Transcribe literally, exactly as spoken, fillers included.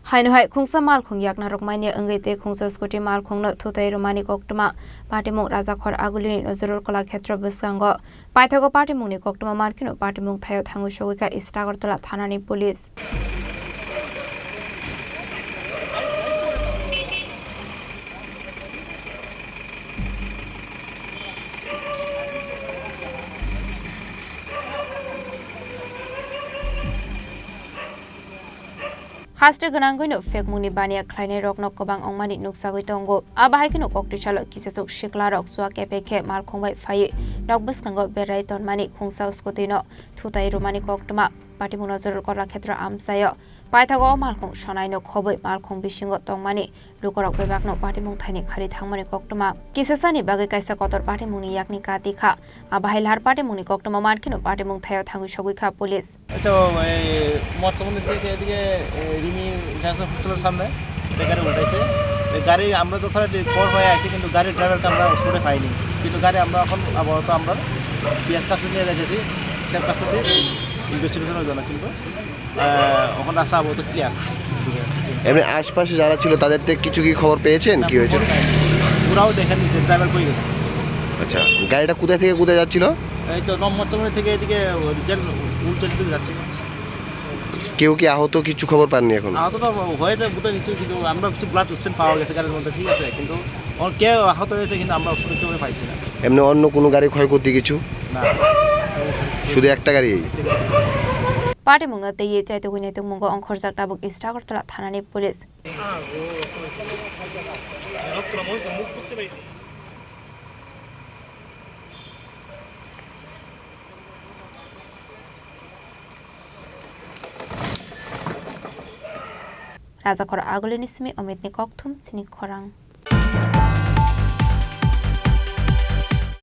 Haino hai khungsa malkhung yakna rwkmani wngwi tei khungsa scooty malkhungno thutai rwmani koktwma patimung Rajakhor Agulini Nojorul Kolakhetro bwskango. Paithago patimungni koktwma mankheno patimung thaio thangwi sogwi kha East Agartala thanani police. Haste gwnangwino phekmungni baniya khlainairokno kwbang wngmani nukjagwi tongo. Abo hai kheno koktwsalo kisasuk siklarok chua kepek khe malkhung bai phaiwi nok bwskango berai tonmani khungsa scooty-no thutai rwmani koktwma patimung Nojorul Kolakhetro amchaio. Paithago o malkhung sonaino khobwi malkhung bisingo tongmani lukurok bebakno patimung thaini khari thangmani koktwma. Kisasani bagwi kaisa kotor patimungni yakni kati kha. Abo hai lahar patimungni koktwma mankheno patimung thaio thangwi sogwi kha police. এই তো এই মৎস্যমন্দির থেকে এদিকে এই রিমি ইন্টারন্যাশনাল হোস্টেলের সামনে বেকারি উল্টাইছে। এই গাড়ি আমরা তো ওখানে যে পর হয়ে আসি, কিন্তু গাড়ির ড্রাইভারকে আমরা স্পটে পাইনি। কিন্তু গাড়ি আমরা এখন আপাতত আমরা পিএস কাস্টডি নিয়ে রেখেছি, সেফ কাস্টডি ইনভেস্টিগেশনের জন্য। কিন্তু আহ, ওখানে রাস্তা আপাতত ক্লিয়ার। এমনি আশপাশে যারা ছিল তাদের থেকে কিছু কি খবর পেয়েছেন, না, কি হয়েছিল? খবর পাইনি। ওরাও দেখেনি যে ড্রাইভার কই গেছে। আচ্ছা, গাড়িটা কোথা থেকে কোথায় যাচ্ছিল? এই তো নম্বর চৌমনি থেকে এদিকে রিজাল্ট উল্টো দিকে যাচ্ছিল। কেউ কি আহত, কিছু খবর পাননি এখন? আহত তো হয়েছে বোধহয় নিশ্চয়ই, কিন্তু আমরা কিছু ব্লাড স্টেন পাওয়া গেছে গাড়ির মধ্যে, ঠিক আছে, কিন্তু ওর কেউ আহত হয়েছে, কিন্তু আমরা ওষুধে কেউ পাইছি না। এমনি অন্য কোনো গাড়ি ক্ষয়ক্ষতি কিছু? না। শুধু একটা গাড়ি? Patimungno teiwi chaitugwi naitugmungo ongkhorjak tabuk East Agartala thanani police. Rajakhor Agulini simi Omitni kokthum chini khorang.